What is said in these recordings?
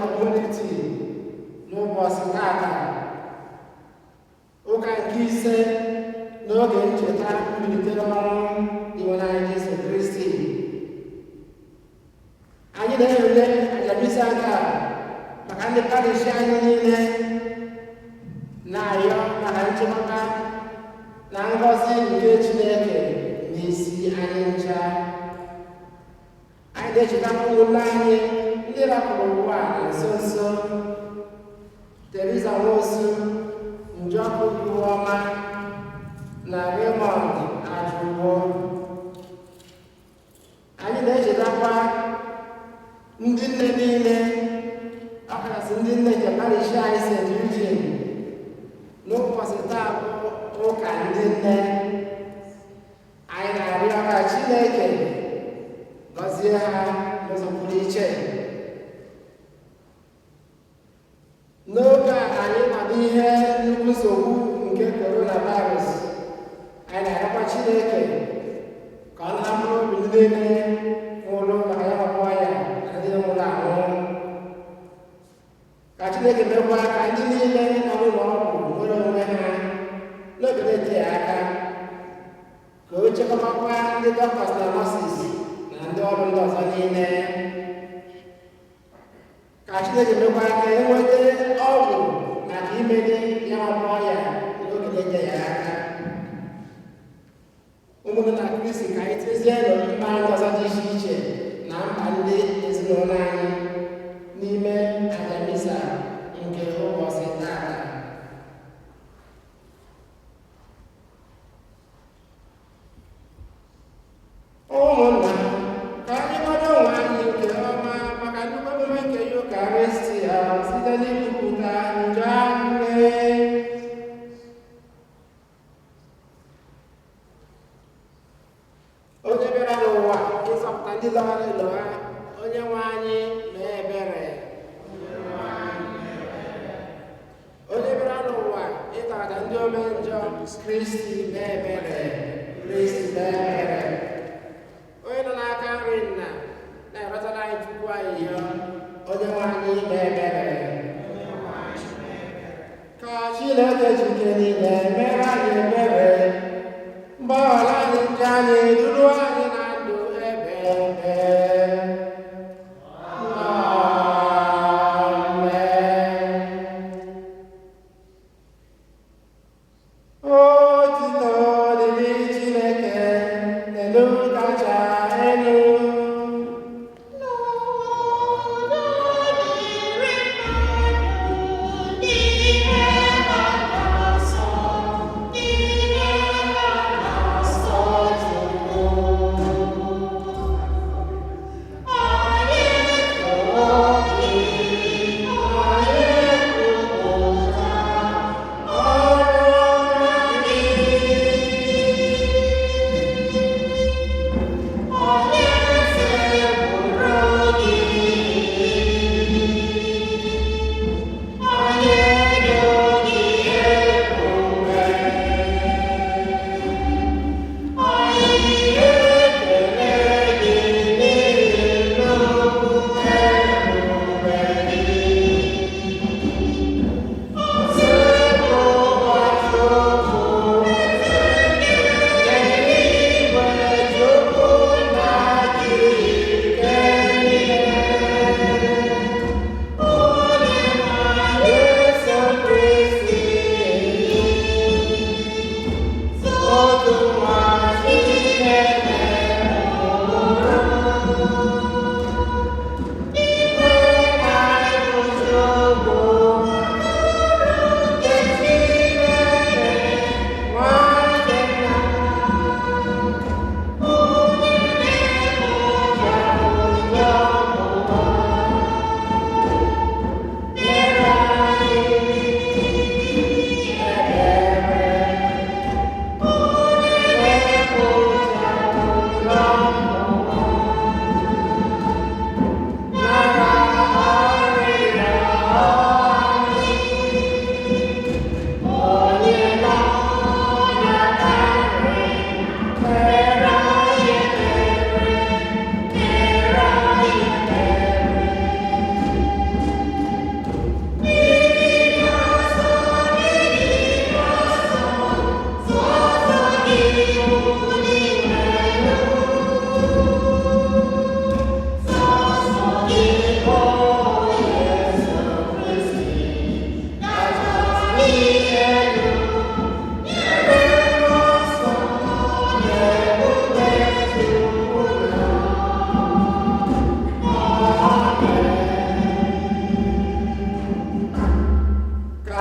Community n'ụbọchị tata, ụka nke ise n'oge ncheta mbilite n'ọnwụ Dinwenụ anyị Jesu Kristi. Anyị na-ewere aja misa nke a maka ndị parish anyị niile, na-arịọ maka nchekwaba na ngọzi nke Chineke n'isi anyị ncha. Anyị na-echetakwa ụmụnne anyị ndị rapụrụ ụwa na nso nso: Teresa Nwosu, Njọkụ Ihuọma na Raymond Ajụwo. Anyị na-echetakwa ndị nne niile, ọkachasị ndị nne nke parish anyị St. Eugene. N'ụbọchị taa bụ ụka ndị nne, anyị na-arịọ ka Chineke gọzie ha n'ụzọ pụrụ iche. N'oge a anyị nọ n'ihe nnukwu nsogbu nke coronavirus, anyị na-arịọkwa Chineke ka ọ nara mkpụrụ obi ndị niile nwụrụ maka ya bụ ọya na ndị nwụrụ anwụ. Ka Chineke mekwa ka ndị niile nọ n'ụlọ ọgwụ nwere onwe ha n'oge na-eteghị aka, ka o chekwabakwa ndị doctors na nurses na ndị ọrụ ndị ọzọ niile. Ka Chineke mekwa ka e nweta ọgwụ maka imeri ya bụ ọya n'oge na-eteghị aka. Ụmụnne na Kristi, ka anyị tinyezienụ mkpa ndị ọzọ dị iche iche na mkpa ndị ezinụlọ anyị n'ime aja misa nke ụbọchị tata. Ụmụnna, ka anyị kwado onwe anyị nke ọma maka nnukwu emume nke Yukaristia site n'ikwupụta njọ anyị. Onye bịara n'ụwa ịzọpụta ndị lọghara elo ha, onye nwe anyị mee ebere. Onye bịara n'ụwa ịtọghata ndị ome njọ, Kristi mee ebere. Kristi mee ebere. Onye nọ n'aka nri nna na-arịọtara anyị Chukwu ayịyọ, onye nwe anyị mee ebere. Ka Chineke ji ike niile mere anyị ebere, mgbaghara anyị njọ anyị, duru anyị na ndụ ebe ebe. Amen. Otito dịrị Chineke n'elu kacha elu. N'udo dịrị mmadụ n'ihe ha na-asọ.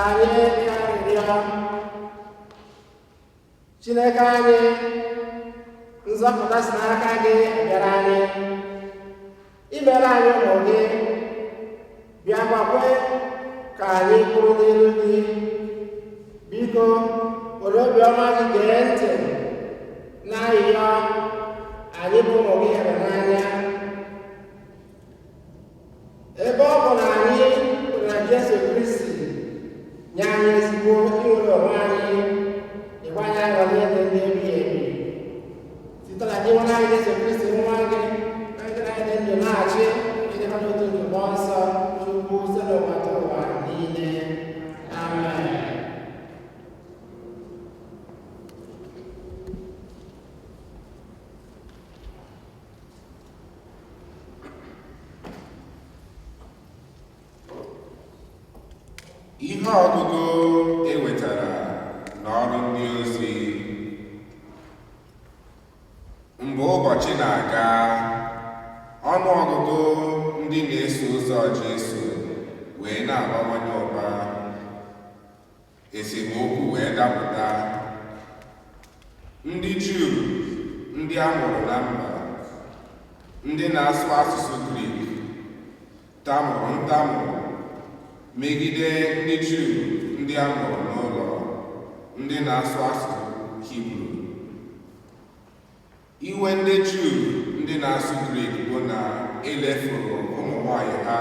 Anyị rịọ arịrịọ. Chineke anyị, nzọpụta si n'aka gị bịara anyị. Imere anyị ụmụ gị, bịakwa kwe ka anyị kwụrụ n'iru gị. Biko, were obiọma gị gee ntị na ayịyọ anyị bụ ụmụ gị hụrụ n'anya. Ebe ọ bụ na anyị kwere na Jesu Kristi nye anyị ezigbo inwere onwe anyị, ịgwa anyị aghọrọ ndị ndị ebighị ebi. Site na gị nwa anyị Jesu Kristi nwa gị, onye anyị dị ndụ na-achị ịdịkọ n'otu nke Mmụọ Nsọ, Chukwu site n'ụwa ta ụwa niile. Amen. Ihe ọgụgụ e wetara n'ọrụ ndị ozi. Mgbe ụbọchị na-aga, ọnụ ọgụgụ ndị na-eso ụzọ Jesu wee na-abawanye ụba. Esemokwu wee dapụta. Ndị Juu, ndị a mụrụ na mba, ndị na-asụ asụsụ Grik, tamụrụ ntamụ megide ndị Juu ndị a mụrụ n'ụlọ, ndị na-asụ asụsụ Hibru. Iwe ndị Juu ndị na-asụ Grik bụ na elefuru ụmụ nwanyị ha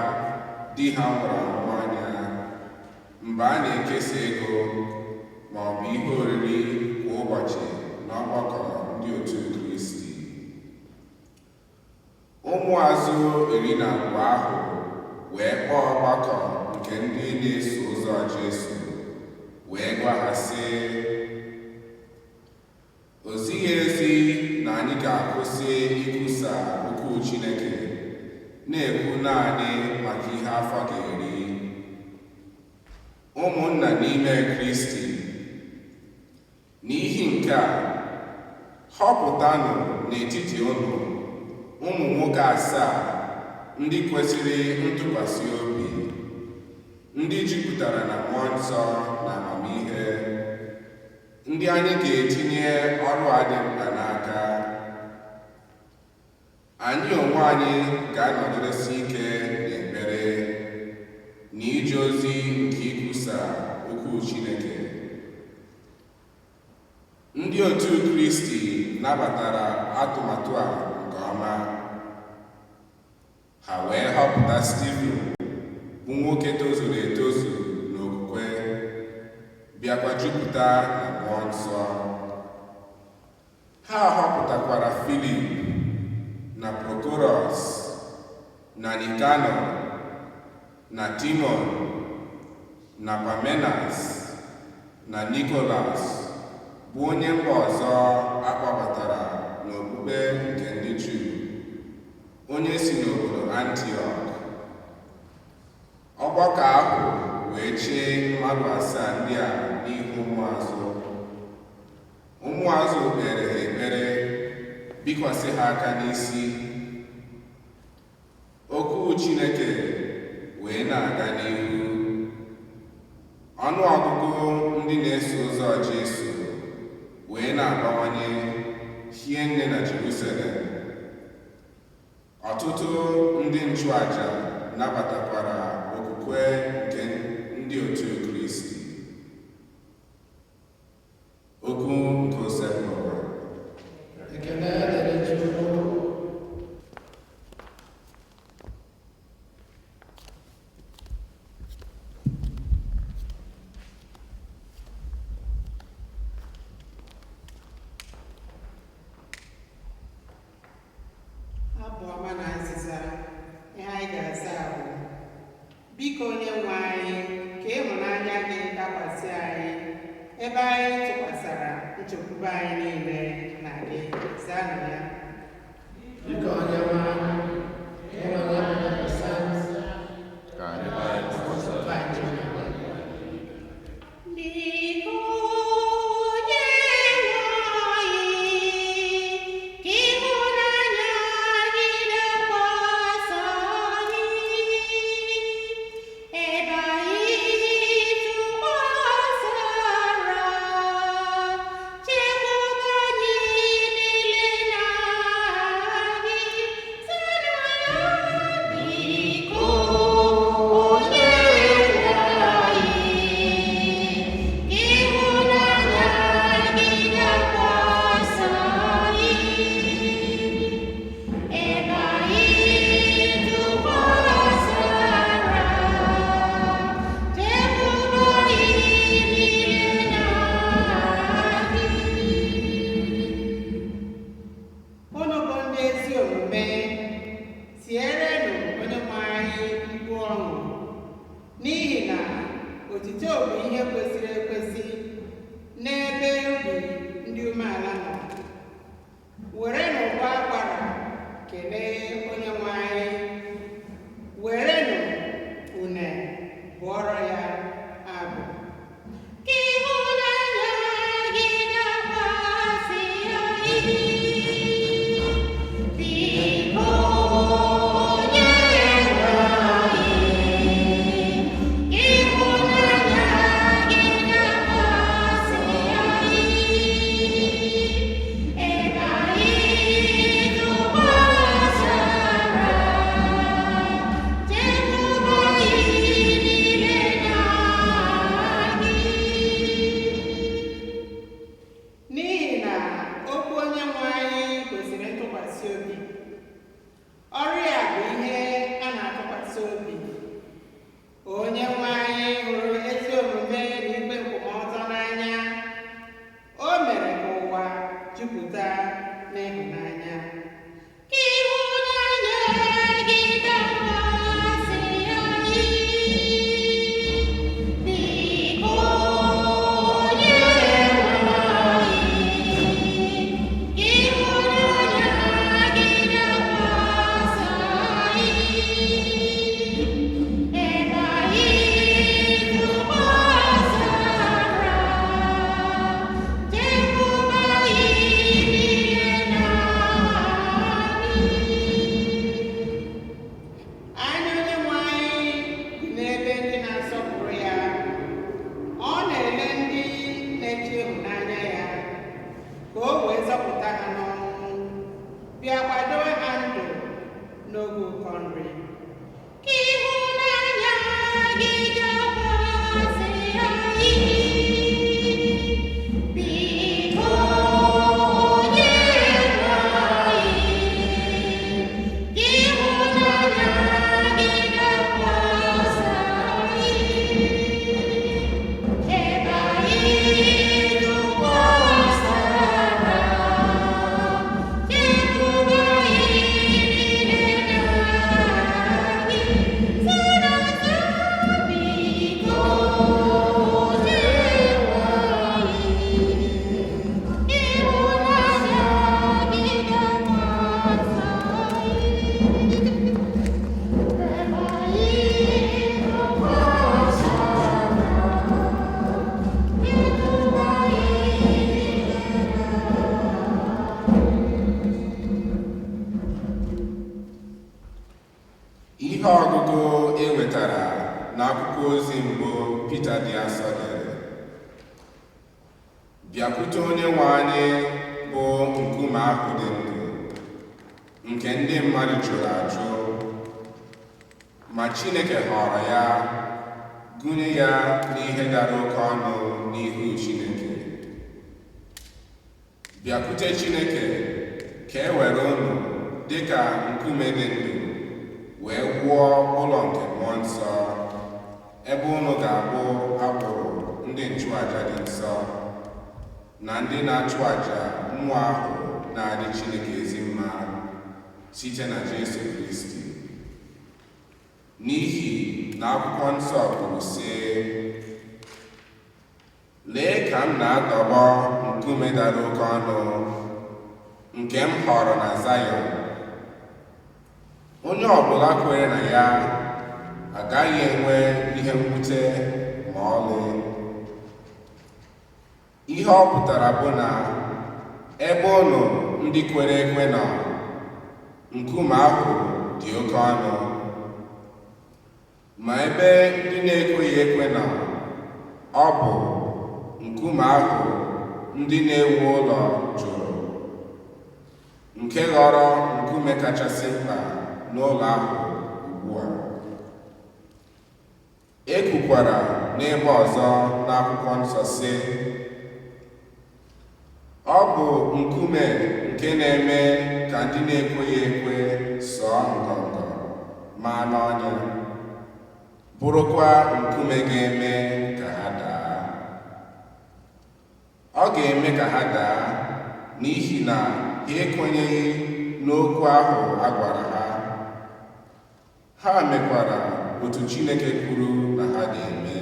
di ha nwụrụ anwụ anya mgbe a na-ekesa ego ma ọ bụ ihe oriri kwa ụbọchị n'ọgbakọ ndị otu Kristi. Ụmụazụ 12 ahụ wee kpọọ ọgbakọ nke ndị na-eso ụzọ Jesu wee gwa ha sị, o zighị ezi na anyị ga-akwụsị ikwusa okwu Chineke na-ekwu naanị maka ihe afọ ga-eri. Ụmụnna n'ime Kristi, n'ihi nke a, họpụtanụ n'etiti unu ụmụ nwoke asaa ndị kwesịrị ntụkwasị obi, ndị jupụtara na Mmụọ Nsọ na amamihe, ndị anyị ga-etinye ọrụ a dị mkpa n'aka. Anyị onwe anyị ga-anọgidesi ike n'ekpere na ije ozi nke ikwusa okwu Chineke. Ndị otu Kristi nabatara atụmatụ a nke ọma. Ha wee họpụta Steven, bụ nwoke tozuru etozu n'okwukwe, bịakwa jupụta na Mmụọ Nsọ. Ha họpụtakwara Filip na Prokoros na Nikano na Timon na Pamenas na Nikolas, bụ onye mba ọzọ a kpọbatara n'okpukpe nke ndị Juu, onye si n'obodo Antiọk. Ọgbakọ ahụ wee chee mmadụ asaa ndị a n'ihu ụmụazụ. Ụmụazụ kpere ha ekpere, bikwasị ha aka n'isi. Okwu Chineke wee na-aga n'ihu. Ọnụ ọgụgụ ndị na-eso ụzọ Jesu wee na-abawanye hie nne na Jerusalem. Ọtụtụ ndị nchụaja nabatakwara okwukwe nke ndị otu Kristi. Okwu nke Osebụrụwa. Ekele dịrị Chukwu. Abụ ọma na azịza. Ihe anyị ga-aza bụ: Biko, onye nwe anyị, ka ịhụnanya gị dakwasị anyị, ebe anyị tụkwasara nchekwube anyị niile na gị. Zanụ ya. Biko, onye nwe anyị, ka ịhụnanya gị dakwasị anyị. Ka anyị Biko, onye nwe anyị, ka ịhụnanya gị dakwasị anyị, ebe anyị tụkwasịrị Otito bụ ihe kwesịrị ekwesị n'ebe obi ndị umeala nọ. Werenụ ụbọ akwara kelee Onyenwe anyị. Werenụ une bụọrọ ya abụ. Ka ịhụnanya gị dakwasị anyị, biko Onyenwe anyị. Ka ịhụnanya gị dakwasị anyị, ebe anyị tụkwasara chekwube anyị niile na gị. N'ihi na okwu Onyenwe anyị kwesịrị ntụkwasị obi. Ọrụ ya bụ ihe a na-atụkwasị obi. Onyenwe anyị hụrụ ezi omume na ikpe nkwụmọtọ n'anya. O mere ka ụwa jupụta n'ịhụnanya. Ka ịhụnanya gị dakwasị anyị, biko Onyenwe anyị. Ka ịhụnanya gị dakwasị anyị, ebe anyị tụkwasara chekwube anyị niile na gị. Anya Onyenwe anyị dị n'ebe ndị na-asọpụrụ ya. Ọ na-ele ndị na-eche ịhụnanya ya, ka o wee zọpụta ha n'ọnwụ, bịa kwadowe ha ndụ n'oge ụkọ nri. Ka ịhụnanya gị dakwasị anyị, biko Onyenwe anyị. Ka ịhụnanya gị dakwasị anyị, ebe anyị tụkwasara chekwube anyị niile na gị. Zọnata biko Onyenwe anyị. Ịhụnanya gị dakwasị anyị, ebe anyị tụkwasara chekwube anyị niile Ihe ọgụgụ e nwetara n'akwụkwọ ozi mbụ Pita dị asọ dere. Bịakwute Onyenwe anyị bụ nkume ahụ dị ndụ, nke ndị mmadụ jụrụ ajụ, ma Chineke họrọ ya, gụnye ya n'ihe dara oke ọnụ n'ihu Chineke. Bịakwute Chineke ka e were unu dị ka nkume dị ndụ wee wuo ụlọ nke mmụọ nsọ, ebe unu ga-abụ agbụrụ ndị nchụaja dị nsọ na ndị na-achụ aja mmụọ ahụ na-adị Chineke ezi mma site na Jesu Kristi. N'ihi na akwụkwọ nsọ kwuru sị, lee ka m na-atọgbọ nkume dara oke ọnụ nke m họrọ na Zayọn. Onye ọbụla kwere na ya agaghị enwe ihe mwute ma ọlị. Ihe ọ pụtara bụ na ebe unu ndị kwere ekwe nọ, nkume ahụ dị oke ọnụ. Ma ebe ndị na-ekweghị ekwe nọ, ọ bụ nkume ahụ ndị na-ewu ụlọ jụrụ, nke ghọrọ nkume kachasị mkpa n'ụlọ ahụ ugbu a. E kwukwara n'ebe ọzọ n'akwụkwọ nsọ sị, ọ bụ nkume nke na-eme ka ndị na-ekweghị ekwe sọọ ngọngọ maa n'ọnya, bụrụkwa nkume ga-eme ka ha daa. Ọ ga-eme ka ha daa n'ihi na ha ekwenyeghị n'okwu ahụ a gwara ha. Ha mekwara otu Chineke kwuru na ha ga-eme.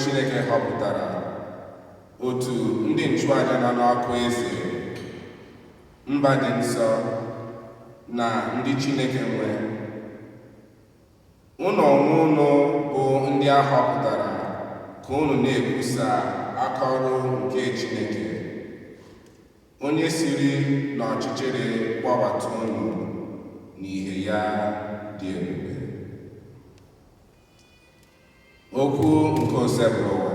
Chineke họpụtara, otu ndị nchụaja nọ n'ọkwa eze, mba dị nsọ, na ndị Chineke nwe. Unu onwe unu bụ ndị a họpụtara ka unu na-ekwusa aka ọrụ nke Chineke, onye siri n'ọchịchịrị kpọbata unu n'ihe ya dị ebube. Okwu nke Osebụrụwa.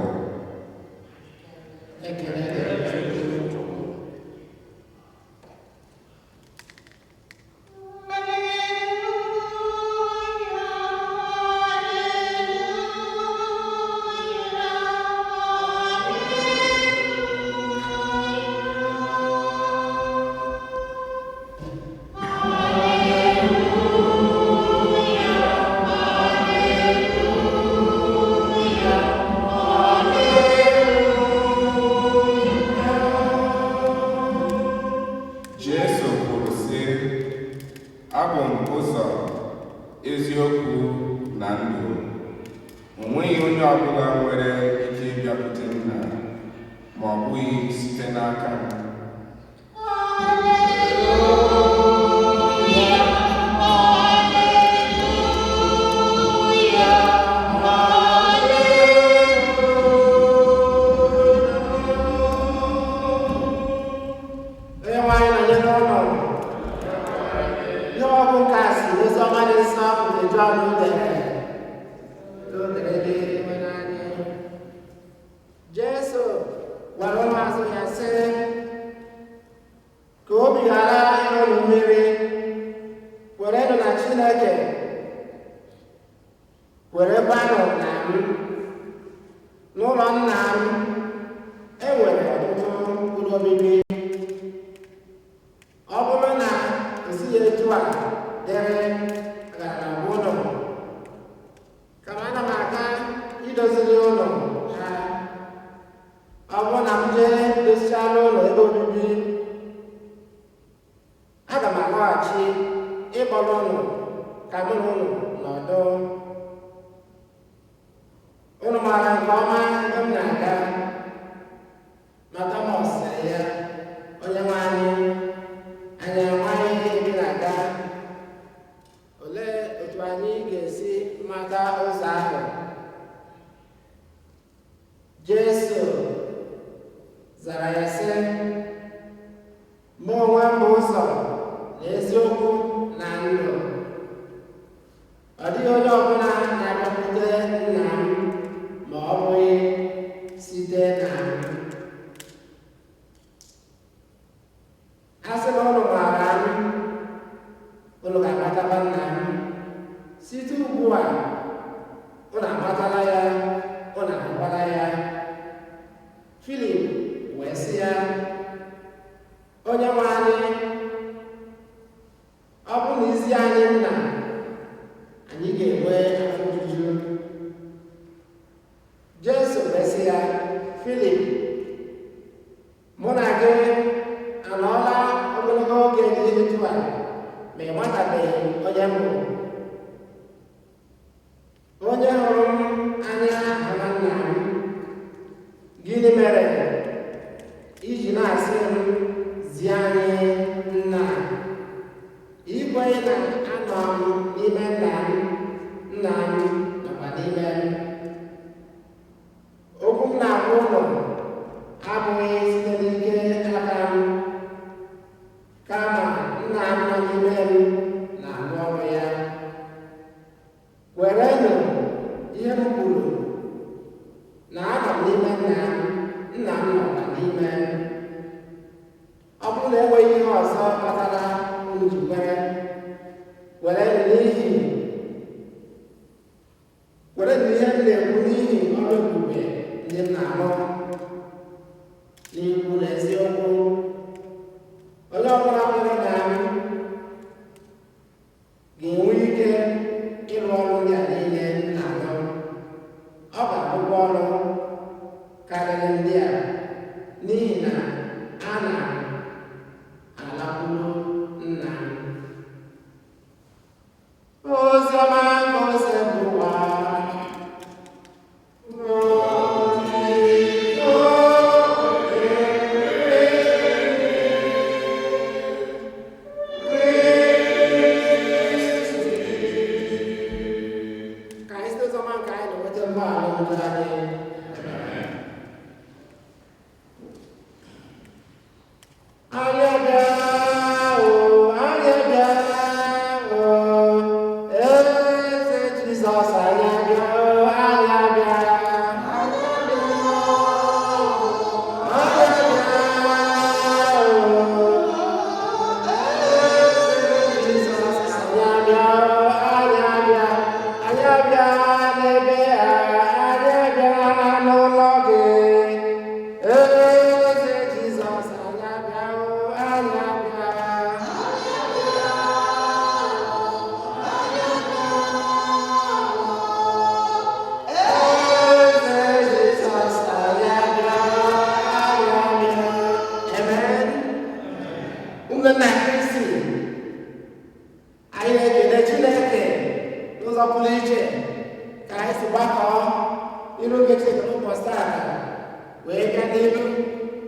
Ekele dịrị Chukwu. Jesu kwuru sị, abụ m ụzọ, eziokwu na ndụ. O nweghị onye ọbụla nwere ike ịbịakwute Nna ma ọ bụghị site n'aka m. Onye nwe anyị nọnyere ụnụ. Ihe ọgụ nke a si n'oziọma dị nsọ nke Jọn dere. Udo dịrị gị, Onyenwe anyị. Jesu gwara ụmụazụ ya sị, ka obi ghara ịrụ unu mmiri, kwerenụ na Chineke, kwerekwanụ na m. N'ụlọ nna m, e nwere ọtụtụ ụlọ obibi. Ọ bụrụ na o sighị etu a dịrị, agara m agwa ụnụ. Kama ana m aga idoziri ụnụ ha. Ọ bụrụ na m jee dozichala ụlọ ebe obibi, aga m alọghachi ịkpọrọ ụnụ ka mụ na ụnụ nọdụ. Ụnụ maara nke ọma ebe m na-aga. Ma Tọmọs sịrị ya, Onyenwe anyị, anyị amaghị ebe ị na-aga. Olee otu anyị ga-esi mata ụzọ ahụ? Jesu zara ya sị, mụ onwe m bụ ụzọ na eziokwu na ndụ. Ọ dịghị onye ọbụla na-abịakwute nna m ma ọ bụghị site na m. A sị na ụnụ maara m, ụnụ ga-amatakwa nna m. Site ugbu a, ụnụ amatala ya, ụnụ ahụkwala ya. Filip wee sị ya, Onye nwe anyị, ọ bụ na i zi anyị nna, anyị ga-enwe afọ ojuju. Jesu wee sị ya, Filip, mụ na gị anọọla ogologo oge dị etu a, ma ị matabeghị onye m bụ. Onye hụrụ m anya hụla nna m. Gịnị mere iji na-asị m zie anyị nna? I kweghị na anọ m n'ime nna m, nna m nọkwa n'ime m. Okwu m na-agwa ụnụ abụghị site n'ike aka m, kama nna m nọ n'ime m na-arụ ọrụ ya. Kwerenụ ihe m kwuru, na anọ m n'ime nna m, nna m nọkwa n'ime m. Ọ bụrụ na enweghị ihe ọzọ kpatara unu ji kwere, kwerenụ ihe m na-ekwu n'ihi ọrụ ebube ndị m na-arụ. N'ikwu na eziokwu, onye ọbụla kwere na m ga-enwe ike ịrụ ọrụ ndị a niile m na-arụ. Ọ ga-arụkwa ọrụ karịrị ndị a, n'ihi na ana m alakwuru nna m. Oziọma nke Osebụrụwa. N'ụzọ pụrụ iche ka anyị si gbakọọ iru nke Chineke n'ụbọchị taa wee gaa n'ihu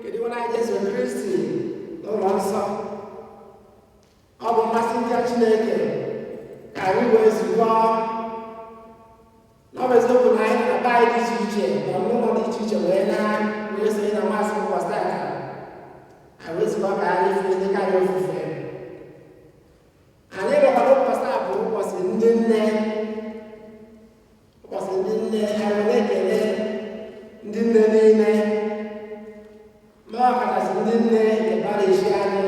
kedu nwe anyị Jesu Kristi n'ụlọ nsọ. Ọ bụ mmasị nke Chineke ka anyị wee zukọọ. Ọ bụ eziokwu na anyị na be anyị dị iche iche na n'ụlọ dị iche iche wee na wee sonye na Mass ụbọchị taa, anyị wee zukọ ka anyị fee Chineke anyị ofufe. Anyị nọkwa n'ụbọchị taa bụ ụbọchị ndị nne, ụbọchị ndị nne. Anyị na-ekele ndị nne niile, ma ọkachasị ndị nne nke parish anyị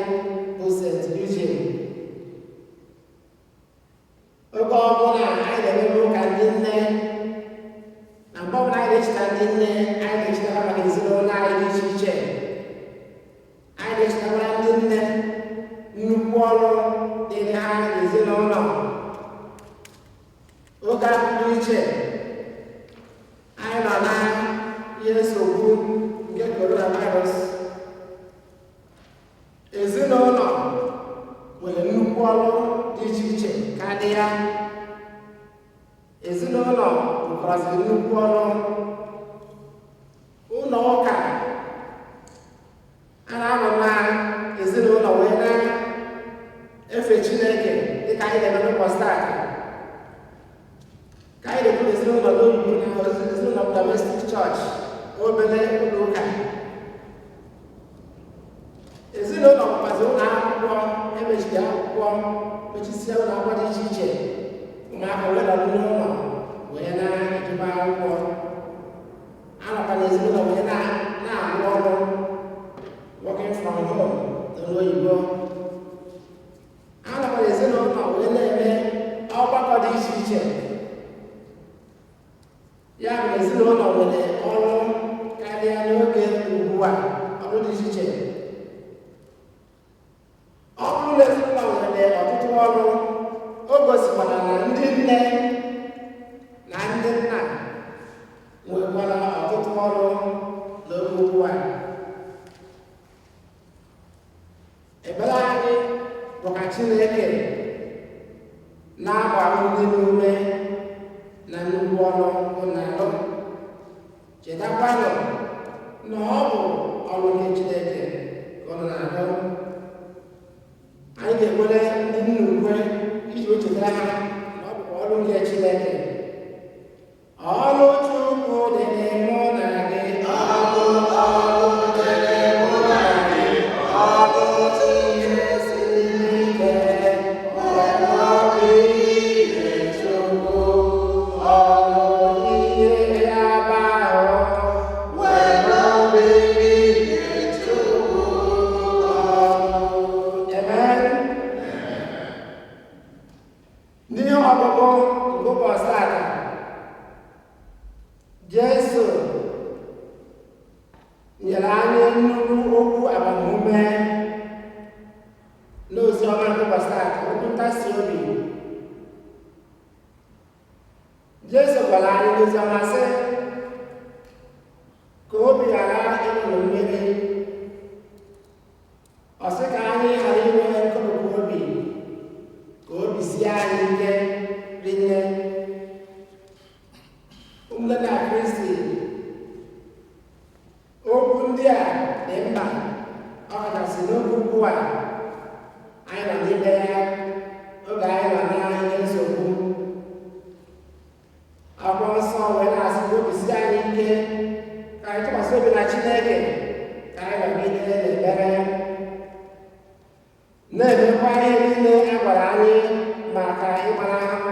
bụ St. Eugene. Oge ọbụla anyị na-ememe ụka ndị nne, na mgbe ọbụla anyị na-echeta ndị nne, anyị na-echetakwa maka ezinụlọ anyị dị iche iche. Anyị na-echetakwara ndị nne nnukwu ọrụ dịrị ha n'ezinụlọ. Oge a pụrụ iche anyị nọ na ihe nsogbu nke coronavirus, ezinụlọ nwere nnukwu ọrụ dị iche iche karịa. Ezinụlọ nwekwaziri nnukwu ọrụ. Ụlọ ụka a na-anọ na ezinụlọ wee na-efe Chineke, dịka anyị na-eme n'ụbọchị taa, ka anyị na-ekwu ezinụlọ n'oyibo na ezinụlọ domestic church, obere ụlọ ụka. Ezinụlọ bụkwazi ụlọ akwụkwọ. Emechiri akwụkwọ, mechisie ụlọ akwụkwọ dị iche iche, ụmụaka wee nọdụ n'ụlọ wee na-ejebe akwụkwọ. Anọkwa n'ezinụlọ wee na-arụ ọrụ, working from home n'olu oyibo. Anọkwa n'ezinụlọ wee na-eme ọgbakọ dị iche iche. Ya bụ, ezinụlọ nwere ọrụ karịa n'oge ugbu a, ọrụ dị iche iche. Ọ bụrụ na ezinụlọ nwere ọtụtụ ọrụ, o gosikwara na ndị nne na ndị nna nwekwara ọtụtụ ọrụ n'oge ugbu a. Ekpere anyị bụ ka Chineke na-agba ndị n'ume na nnukwu ọrụ na-alụ. Chetakwanụ na ọ bụ ọrụ nke Chineke ka ọ na-alụ. Anyị ga-ekwere ndị nna ukwe iji wee chetara ha na ọ bụkwa ọrụ nke Chineke. Ọrụ Chukwu dịrị mụ na gị, ọrụ ọrụ dịrị mụ na gị, ọrụ tinyesiri ike, ọrụ ihe Chukwu, ọrụ ihe ya bahụ, were ihe Chukwu ọrụ. Amen. N'ihe ọgụgụ nke ụbọchị tata, Jesu nyere anyị nnukwu okwu agbamume n'ozi ọma nke ụbọchị tata, okwu ntasi obi. Jesu gwara anyị n'ozi ọma sị ka obi ghara ịnụ mmiri. Ọ sị ka anyị ghara inwe nkoropụ obi, ka obi sie anyị ike rinne. Ụmụnne na Kristi, okwu ndị a dị mkpa, ọkachasị n'oge ugbu a anyị nọ n'ime ya, oge anyị nọ na ihe nsogbu. Akwụkwọ nsọ wee na-asị ka obi sie anyị ike, ka anyị tụkwasị obi na Chineke, ka anyị nọgide n'ekpere, na-emekwa ihe niile a gwara anyị maka ịgbanahụ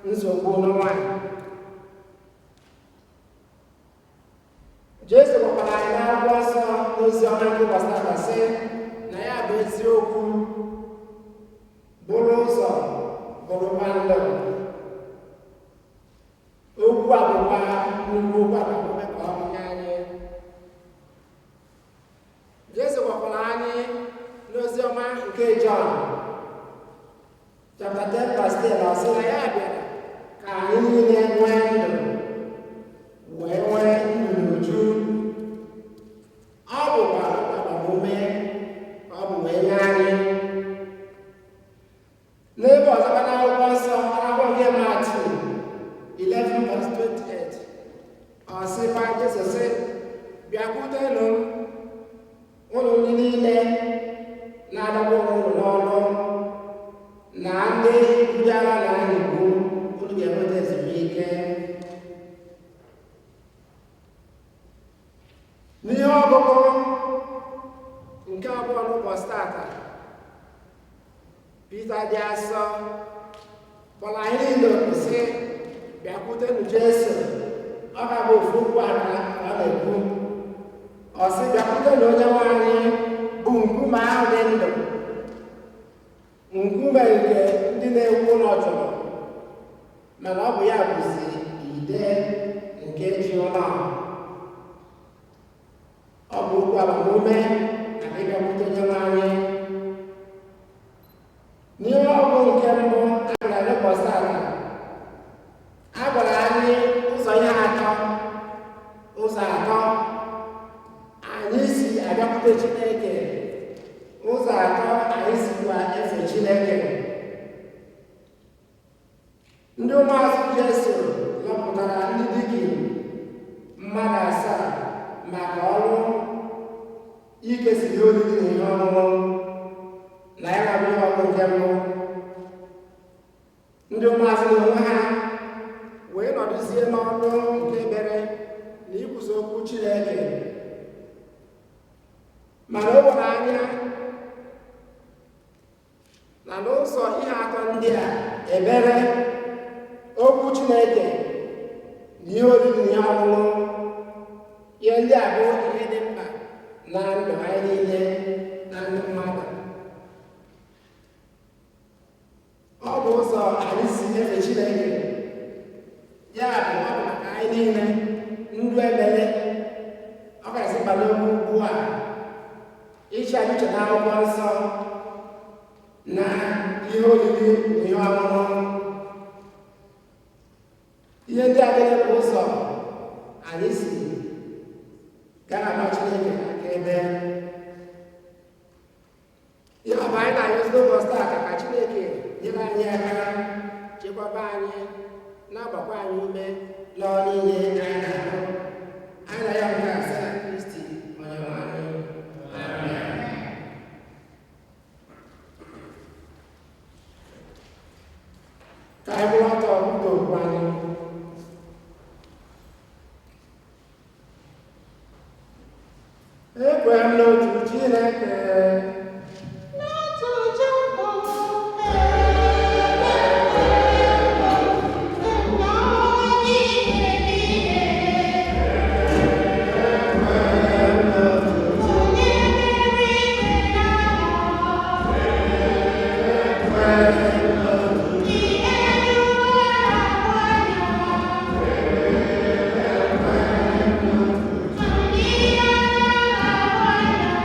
nsogbu n'ụwa. Jesu gwakwara anyị n'akwụkwọ nsọ n'ozi ọma nke ụbọchị taa sị na ya bụ eziokwu, bụrụ ụzọ, bụrụkwa ndụ. Okwu a bụkwa nnukwu okwu agbamume ka ọ bụ nye anyị. Jesu gwakwara anyị n'ozi ọma nke Jọn chapter 10 verse 10, ọ sị na ya bịara ka anyị niile nwee ndụ, wee nwee ndụ n'uju. Ọ bụkwa agbamume ka ọ bụ wee nye anyị. N'ebe ọzọkwa n'akwụkwọ nsọ, akwụkwọ nke Matiu N'ụbọchị tata, Pita dị asọ kpọrọ anyị niile oku sị, bịakwutenụ Jesu. Ọ ka bụ ofu okwu a ka ọ na-ekwu. Ọ sị, bịakwutenụ onye nwe anyị bụ nkume ahụ dị ndụ, nkume nke ndị na-ewu ụlọ jụrụ, mana ọ bụ ya bụzi ide nke ji ụlọ. Ọ bụ okwu agbamume maka ịbịakwute onye nwe anyị. N'ihe ọgụ nke mbụ a gara n'ụbọchị tata, a gwara anyị ụzọ ihe atọ, ụzọ atọ anyị si abịakwute Chineke, ụzọ atọ anyị sikwa efe Chineke. Ndị ụmụazụ Jesu lọpụtara ndị dikin mmadụ asaa maka ọrụ ikesa ihe oriri na ihe ọṅụṅụ na ya bụ ihe ọgụ nke mbụ. Ndị ụmụazụ na onwe ha wee nọdụzie n'ọnụ nke ekpere na ikwusa okwu Chineke. Mana o doro anya na n'ụzọ ihe atọ ndị a, ekpere, okwu Chineke na ihe oriri na ihe ọṅụṅụ, ihe ndị a bụ ihe dị mkpa na ndụ anyị niile, na ndụ mmadụ. Ọ bụ ụzọ anyị si efe Chineke. Ya bụ, ọ bụ maka anyị niile ndụ ekpere ọ kasị mkpa n'okwu ugbu a, iche anyị uche n'akwụkwọ nsọ na ihe oriri na ihe ọṅụṅụ. Ihe ndị a niile bụ ụzọ anyị si gaa agba Chineke akaebe. Ya bụ, anyị na-ayọzi n'ụbọchị taa ka Chineke nyere anyị aka, chekwaba anyị, na-agbakwa anyị ume n'ọrụ niile anyị na-arụ. Anyị na-ayọ nke a site na Kristi onye nwe anyị. Amen. Ka anyị kwụrụ ọtọ kwupụta okwu anyị. Ekwe m n'otu Chineke, N'otu Chukwu, nna ihe niile, onye mere ime na ihe n'ụwa anya, ndị ya na-ahụ anya.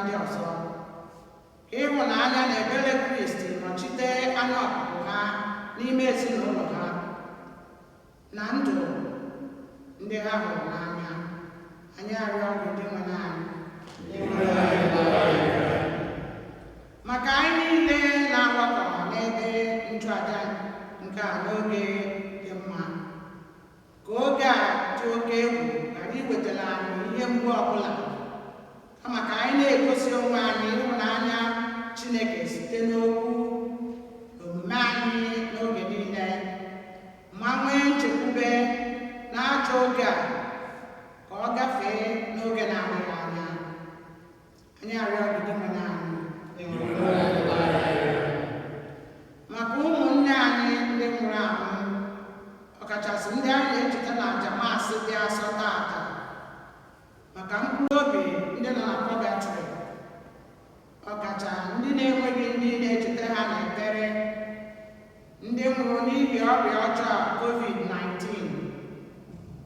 ndị ọzọ. Ka ịhụnanya na ebere Kristi nọchite anya ọpụpụ ha n'ime ezinụlọ ha na ndụ ndị ha hụrụ n'anya. Anyị arịọ gị, Dinwenụ anyị. Maka anyị niile na-agbakọ n'ebe nchụaja nke a n'oge dị mma, ka oge a dị oke egwu ghara iwetara anyị ihe mgbu ọbụla, kama ka anyị na-egosi onwe anyị ịhụnanya Chineke site n'okwu na omume anyị n'oge niile, ma nwee nchekwube na-achọ oge a ka ọ gafee n'oge na-adịghị anya. Anyị arịọ gị, Dinwenụ anyị. Maka ụmụnne anyị ndị nwụrụ anwụ, ọkachasị ndị anyị na-echeta na aja Maasị dị asọ tata, maka mkpụrụ obi ndị nọ na pọgatrị, ọkacha ndị na-enweghị ndị na-echeta ha n'ekpere, ndị nwụrụ n'ihi ọrịa ọjọọ COVID-19,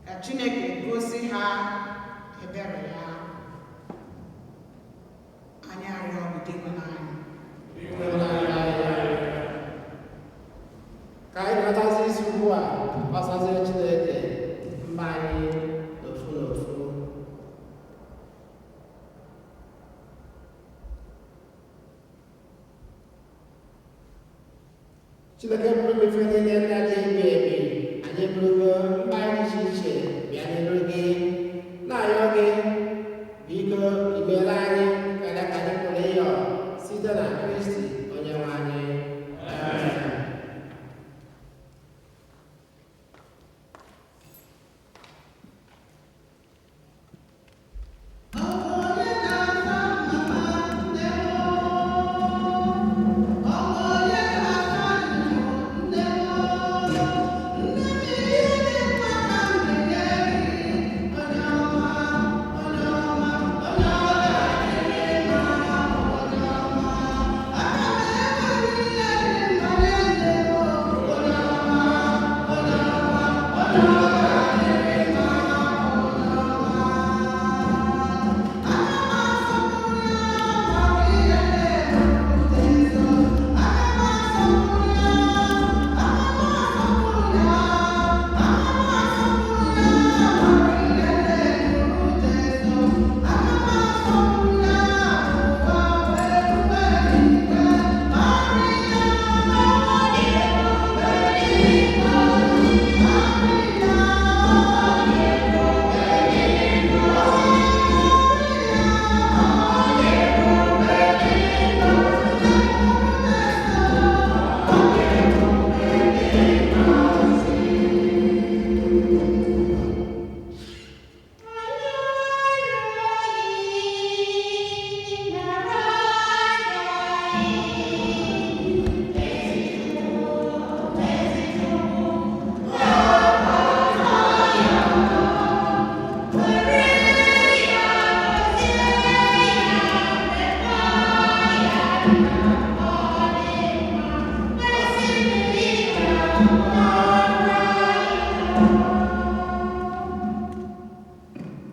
ka Chineke gosi ha ebere ya. Anyị arịọ gị, Dinwenụ anyị. Ka anyị natazi isi ugbu a gbasaziri Chineke mba anyị n'ofu n'ofu. Chineke pụrụ ime ife niile, nna dị ebi ebi, anyị eburugo mba anyị dị iche iche bịa n'iru gị, na-arịọ gị, biko imeela anyị karịa ka anyị pụrụ ịyọ, site na Kristi onye nwe anyị. Amen. Onye na-asa mama nne m, ọ bụ onye na-asa nne m, nne m ihe dị mma ka m na-enye gị, onye ọma, onye ọma, onye ọ ga-adịrị mma, onye ọma, aka m enweghị ihe dị mma nye nne m, onye ọma, onye ọma, onye ọ ga-adịrị mma, onye ọma. Aga m asọpụrụ ya maka ihe na-ebute nso. Aga m asọpụrụ ya, aga m asọpụrụ ya, aga m asọpụrụ ya maka ihe na-ebute nso. Aga m asọpụrụ ya ụwa wee rube n'igwe. Maria, ọ dị ebube n'igwe. Maria, ọ dị ebube n'igwe.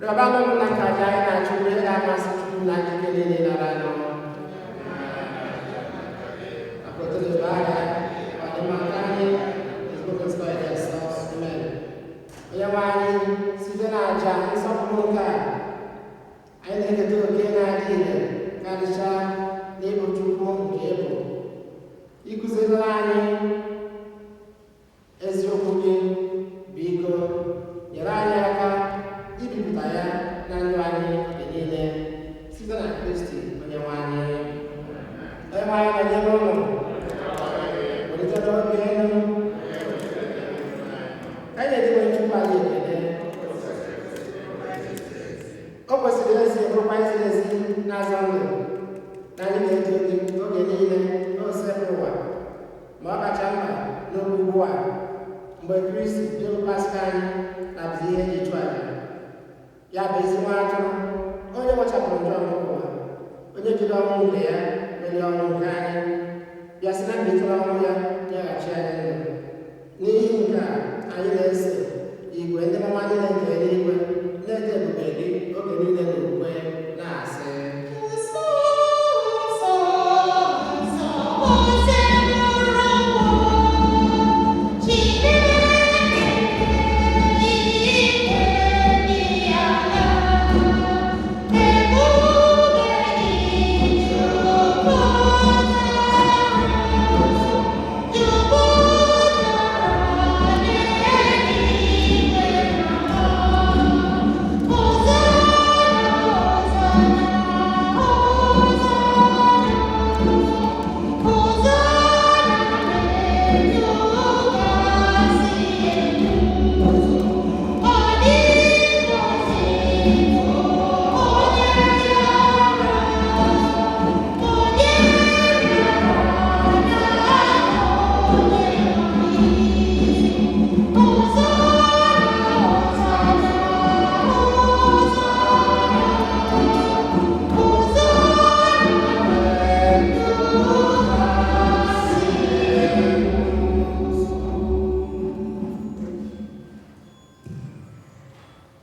Rịọbanụ m na ka aja anyị na-achụ ihe ga-amasị Chukwu na ike niile nara anụ. Akpọtụrụ agha ọdịmaka anyị ezigbo nsọ ya nsọ. Amen. Onye nwe anyị, site na aja nsọpụrụ nke a, anyị na-eketa oke na-adị ire karịchaa n'ịbụ Chukwu nke ịbụ. Ịkụziri anyị eziokwu gị, biko nyere anyị aka ibipụta ya na ndụ anyị oge niile, site na Kristi onye nwe anyị. Onye nwe anyị nọnyere ụlọ. Welitere obi elu. Ka anyị na-edebe Chukwu anyị ekele. O kwesịrị ezi, bụrụkwa ziri ezi na-azọ ndụ na anyị na-eto gị oge niile n'osebụ ụwa, ma ọ kacha mkpa n'oge ugbu a mgbe Kristi bụ Paska anyị na-abụzi ihe eji chụọ aja ya, bụ ezi nwa atụrụ onye wechapụrụ njọ nke ụwa, onye jiri ọnwụ nke ya merie ọnwụ nke anyị, bịa sị na mbilite ọnwụ ya nyeghachi anyị ndụ. N'ihi nke a, anyị na-eso igwe ndị mama niile nke eluigwe na-eto ebube gị oge niile n'okwukwe, na-asị: Nsọ.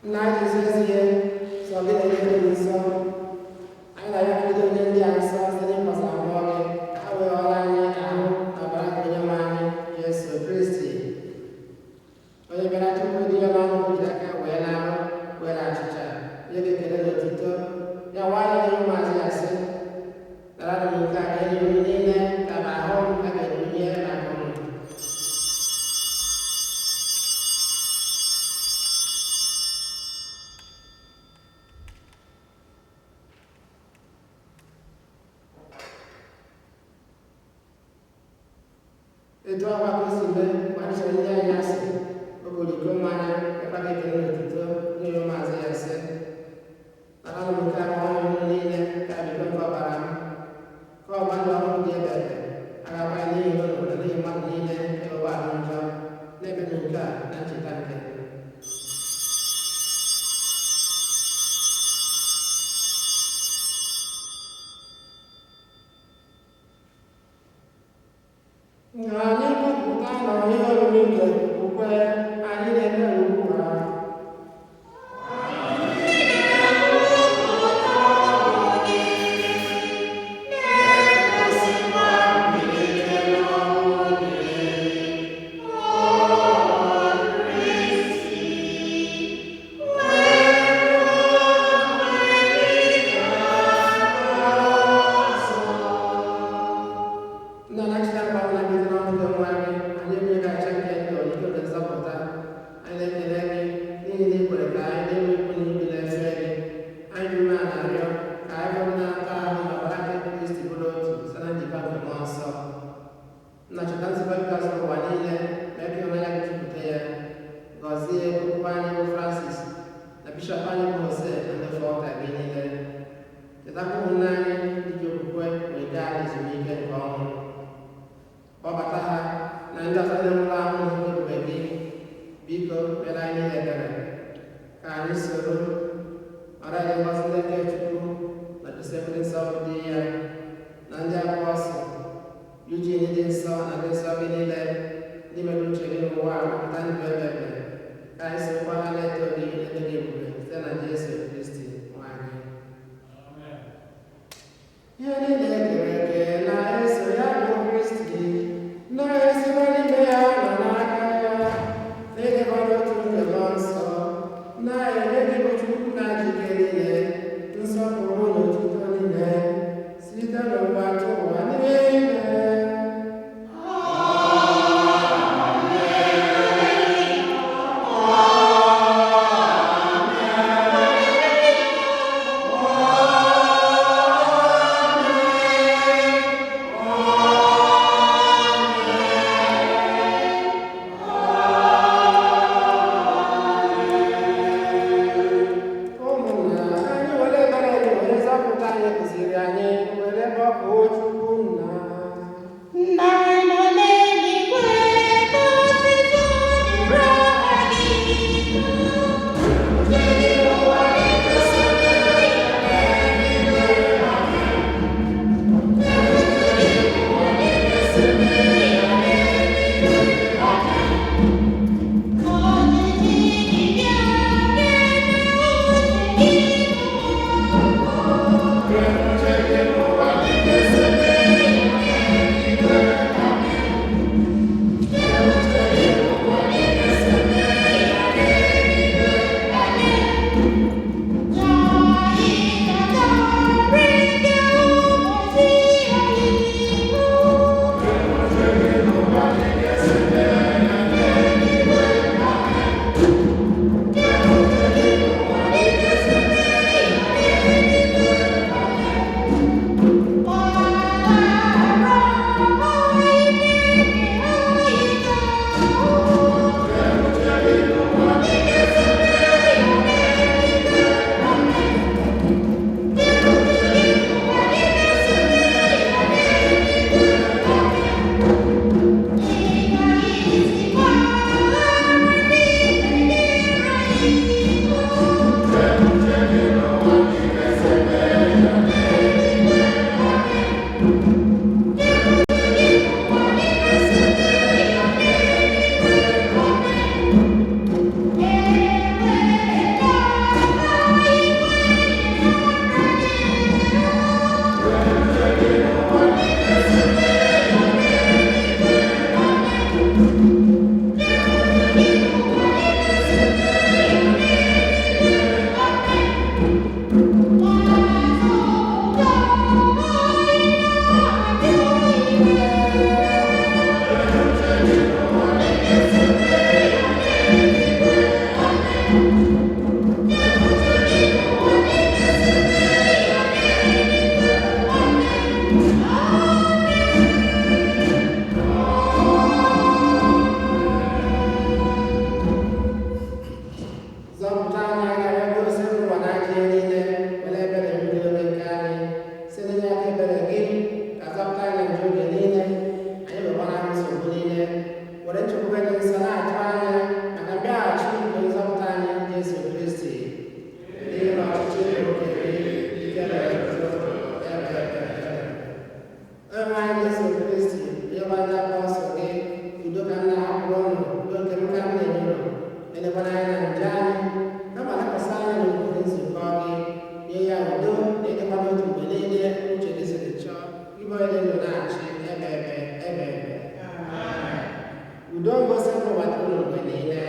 Nna anyị ezi ezi ihe sọ gị na ihe dị nsọ. Anyị na-arịọ onye ndị a nsọ site n'ịkwasa mmụọ gị ka ha wee ghọrọ anyị ahụ na ọbara nke Onyenwe anyị Jesu Kristi. Onye bịara tupu dị ya n'ọnụ jiri aka wee n'ahụ were achịcha nye gị ekele na otuto ya nwayọọ nye ụmụazị ya sị, nara m nke a ka enyi unu niile ka ma ahụ m a ga-ebunye maka unu. Etu ọkwa ka o si mee mgbe anyị chere ndị anyị asị, o buru iko mmanya ekwa gị ekele na otuto nye ya ụmụazị ya sị, nara m nke a ma ọnụ unu niile ka bụ iko nke ọbara m, ka ọgba ndụ ọhụrụ dị ebebe agakwa ya n'ihi unu na n'ihi mmadụ niile ewebe ahụ njọ, na-emenụ nke a na ncheta nke m. Anyị kwupụta na ihe oriri nke okwukwe anyị na-eme ugbu a. Nna na-achịta mkpa ọbụla gị dị n'ọnụ gị onwe anyị, anyị enweghị acha nke ndụ nke oge nzọpụta. Anyị na-ekele gị n'ihi na ị kwere ka anyị na-enwe ikwu na ibi na-efe gị. Anyị dị umeala na-arịọ ka anyị bụrụ na-ata ahụ na ọbara nke Kristi bụrụ otu site na njikọ nke Mmụọ Nsọ. Nna, cheta nzukọ gị gazuru ụwa niile, mee ka ịhụnanya gị jupụta ya. Gọzie okpukpe anyị bụ Francis na bishọp anyị bụ Jose na ndị fọlta gị niile. Chetakwa ụmụnne anyị ndị ji okwukwe wee gaa ezumike nke ọnwụ. Kpọbata ha na ndị ọzọ ndị nwụrụ anwụ nke ebube gị. Biko mere anyị niile ebere ka anyị soro mara gị ngọzi ndị nke Chukwu na Josef dị nsọ bụ di ya na ndị apọstụl Eugene dị nsọ na ndị nsọ gị niile ndị mere uche gị n'ụwa a mapụta ndụ ebebe, ka anyị sorokwa ha na-eto gị na-eto gị ebube site na Jesu Kristi nwa gị. Ihe niile e kere eke na-eso ya bụ Kristi, na-esikwa n'ime ya na Zọpụta anyị, anyị arịọ gị, Osebụrụwa na ajọ ihe niile, were ebere mmiri oge nke anyị. Site n'inye aka ebere gị, ka zọpụta anyị na njọ oge niile, anyị wekwana nsogbu niile. Were nchekwube dị nsọ na-atụ anya maka mbịaghachi nke nzọpụta anyị Jesu Kristi. N'ihi na ọchịchị bụ nke gị, ike na otuto, ebe ebe ebe. Onyenwe anyị Jesu Kristi, onye gwa ndị apọstụl gị, udo ka m na-ahapụrụ unu, udo nke m ka m na-enye unu. Elekwana anya na njọ anyị, kama lekwasị anya n'okwukwe nzukọ gị, nye ya udo na ịdịkwa n'otu mgbe niile uche gị siri chọọ, ịbụ onye dị ndụ na-achị ebe ebe ebe ebe. Udo ngosi ndụ dịrị unu mgbe niile.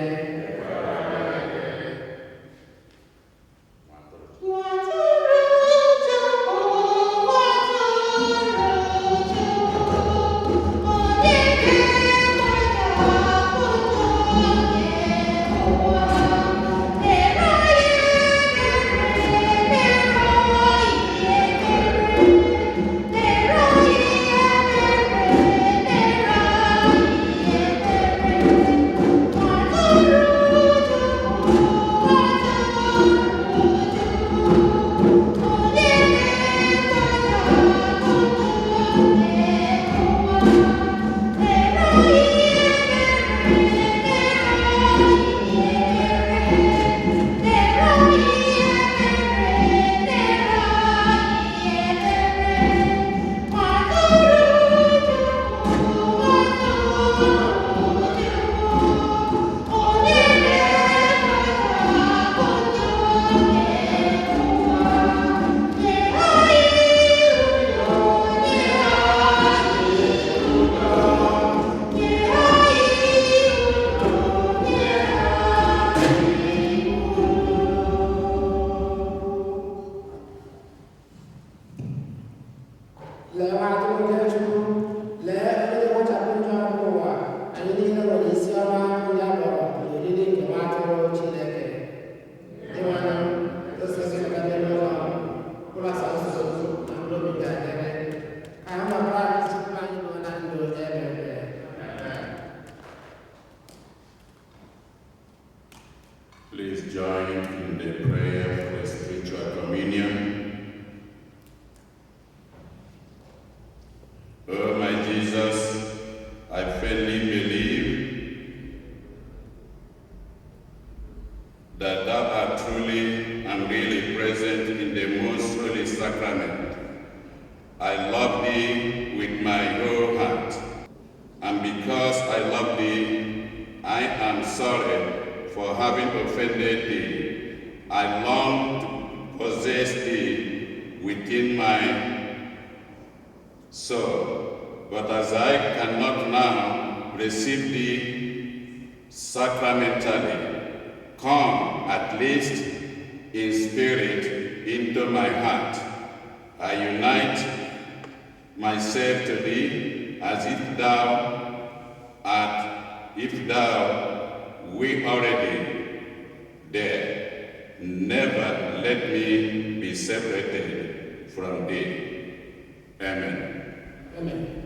Lee nwa atụrụ nke Chukwu, lee onye na-ekpochapụ njọ nke ụwa. Anyị niile nwere isi ọma ndị a kpọrọ n'oriri nke nwa atụrụ Chineke. Ịnwanụ, ose gị ka n'ime ụlọ m, ụlọ nsogbu na mkpụrụ obi ga-adịrị. Ka ha nọkwara anyị tupu anyị ruo na ndụ ebe ebe. Please join in the prayer for the spiritual communion. Oh my Jesus, I firmly believe that thou art truly and really present in the most holy sacrament. I love thee with my whole heart, and because I love thee, I am sorry for having offended thee. I long to possess thee within my soul, but as I cannot now receive thee sacramentally, come at least in spirit into my heart. I unite myself to thee as if thou art, if thou were already there. Never let me be separated from thee. Amen. Amen.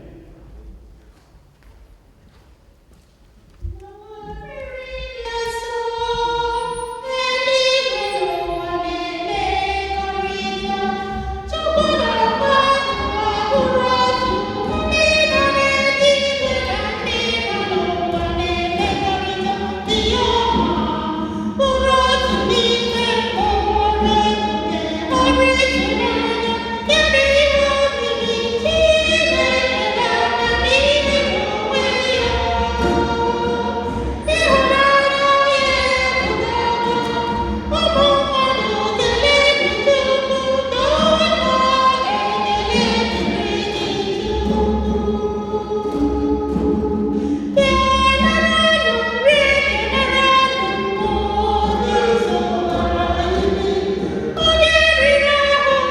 Onye riri ahụ.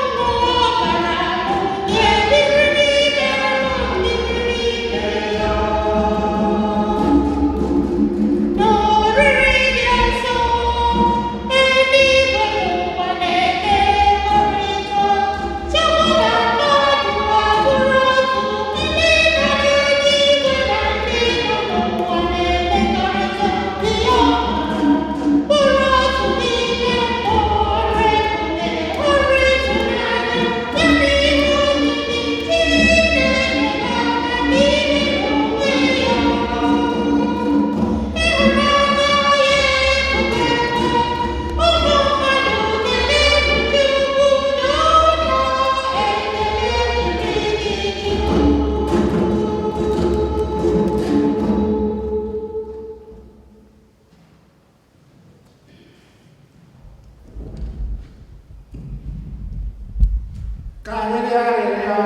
Ka anyị rịọ arịrịọ.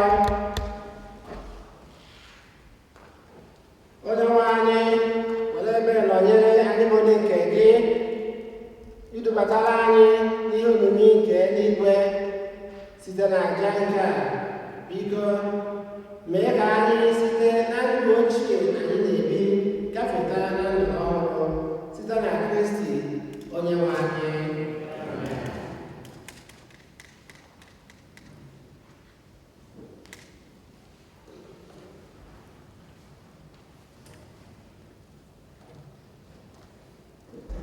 Onye nwe anyị, were ebere nọnyere anyị bụ ndị nke gị, idubatara anyị n'ihe omimi nke eluigwe site na aja nke a. Biko mee ka anyị site na ndụ ochie anyị na-ebi gafeta na ndụ ọhụrụ site na Kristi onye nwe anyị. Amen.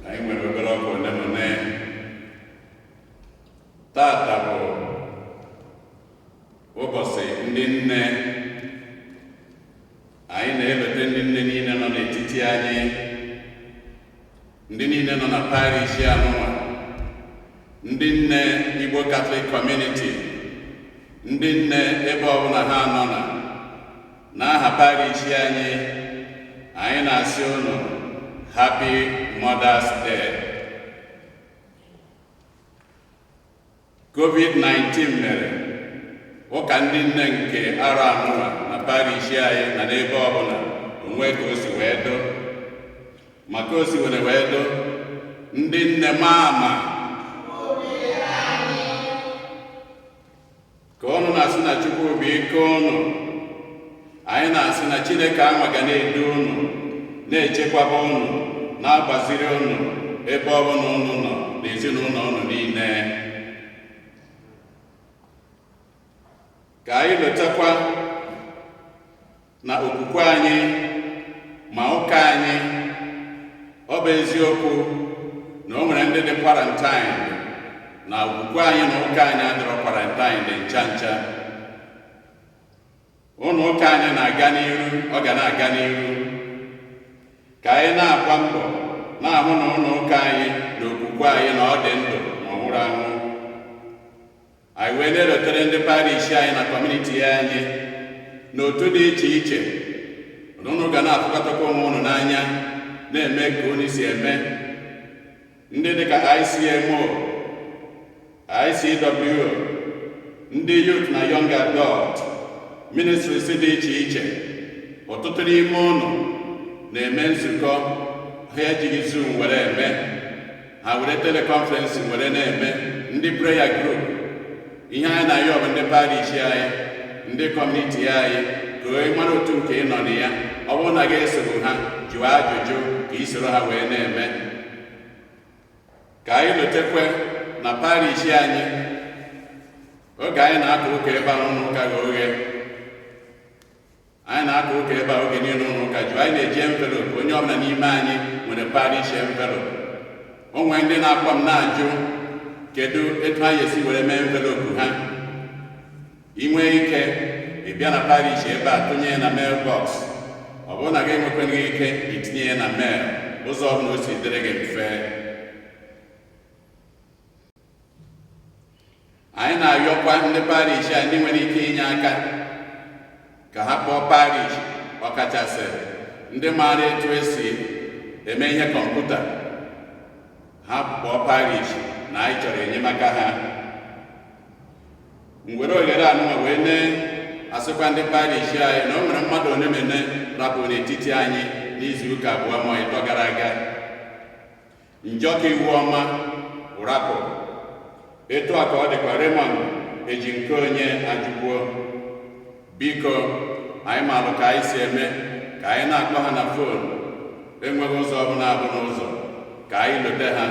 Anyị nwere obere ọkwa ole na ole. Tata bụ ụbọchị ndị nne. Anyị na-elote ndị nne niile nọ n'etiti anyị, ndị niile nọ na parish anụnwa, ndị nne Igbo Catholic Community, ndị nne ebe ọbụla ha nọ na n'aha parish anyị. Anyị na-asị unu Happy Mother's Day. COVID-19 mere ụka ndị nne nke arọ anụnwa na parish anyị na n'ebe ọbụla onwe ka o si wee do, maka o si were wee do ndị nne ma ama ka ụnụ na-asị na Chukwu bụ ike ụnụ. Anyị na-asị na Chineke anwa ga na-edu ụnụ, na-echekwaba ụnụ, na-agbaziri ụnụ ebe ọbụla ụnụ nọ n'ezinụlọ ụnụ niile. Ka anyị lotakwa na okwukwe anyị ma ụka anyị, ọ bụ eziokwu na o nwere ndị dị quarantine, na okwukwe anyị na ụka anyị adịrọ quarantine dị ncha ncha. Ụlọ ụka anyị na-aga n'iru, ọ ga na-aga n'iru. Ka anyị na-agba mbọ na-ahụ na ụlọ ụka anyị na okwukwe anyị na ọ dị ndụ ma ọ nwụrụ anwụ. Anyị wee na-elotere ndị parish anyị na community anyị na otu dị iche iche na unu ga na-afụkọtakwa onwe unu n'anya, na-eme ka unu si eme, ndị dịka ICMO, ICW, ndị youth na young adult ministries dị iche iche. Ọtụtụ n'ime unu na-eme nzukọ ha ejighị Zoom were eme, ha were teleconference were na-eme. Ndị prayer group, ihe anyị na-ayọ bụ ndị parish anyị, ndị community anyị, ka onye mara otu nke ị nọ na ya. Ọ bụrụ na gị esoro ha, jụọ ajụjụ ka ị soro ha wee na-eme. Ka anyị lotekwe na parish anyị, oge anyị na-aka ụka ebe a, ụlọ ụka ghe oghe. Anyị na-aka ụka ebe a oge niile, ụlọ ụka jụọ. Anyị na-eji envelope. Onye ọbụla n'ime anyị nwere parish envelope. O nwere ndị na-akpọ m na-ajụ kedu etu ha ga-esi were mee envelope ha. Ị nwee ike ị bịa na parish ebe a, tụnye ya na mailbox. Ọ bụrụ na gị enwekweghị ike, itinye ya na mail, ụzọ ọbụla o si dịrị gị mfe. Anyị na-ayọkwa ndị parish a, ndị nwere ike inye aka, ka ha kpọọ parish, ọkachasị ndị maara etu esi eme ihe kọmputa. Ha kpọọ parish na anyị chọrọ enyemaka ha. M were ohere anụnwa wee nee asịkwa ndị parish anyị na o nwere mmadụ one ma one rapụrụ n'etiti anyị n'izu ụka 2 ma 3 gara aga. Njọ ka iwu ọma rapụ etu a ka ọ dịkwa. Raymond eji nke onye ajụkwuo. Biko, anyị maalụ ka anyị si eme ka anyị na-akpọ ha na phone. Enweghị ụzọ ọbụla abụ n'ụzọ ka anyị lote ha,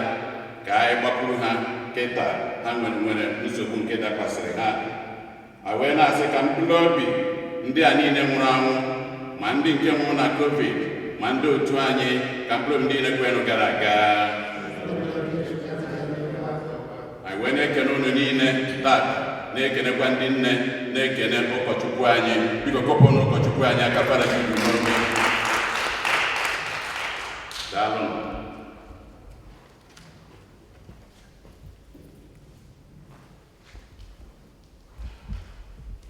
ka anyị gbakwuru ha. Kịta ha nwere nsogbu nke dakwasịrị ha. A wee na-asị ka mkpụrụ obi ndị a niile nwụrụ anwụ, ma ndị nke nwụrụ na COVID, ma ndị otu anyị, ka mkpụrụ obi niile kwenụ gara aga. Anyị wee na-ekene unu niile tata, na-ekenekwa ndị nne, na-ekene ụkọchukwu anyị. Biko kọpụnụ ụkọchukwu anyị aka, Fada Jude n'oge. Daalụ.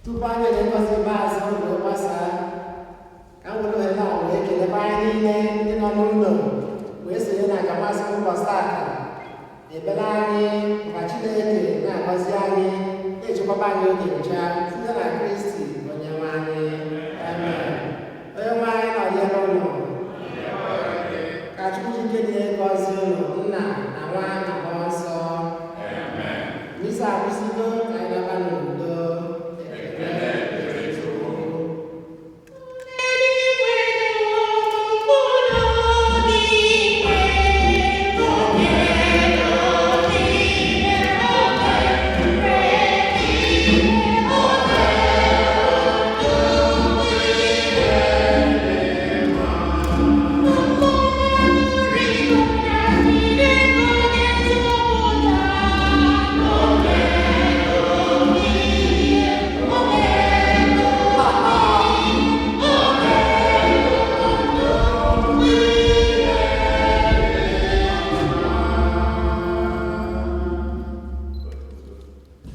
Tupu anyị na ngọzi ikpeazụ wee gbasaa, ka m were ohere a wee kelekwa anyị niile ndị nọ n'ụlọ wee sonye na aja Mass ụbọchị tata. Ekpere anyị maka Chineke na-agọzi anyị, na-echekwaba. na-echekwaba anyị oge ncha site na.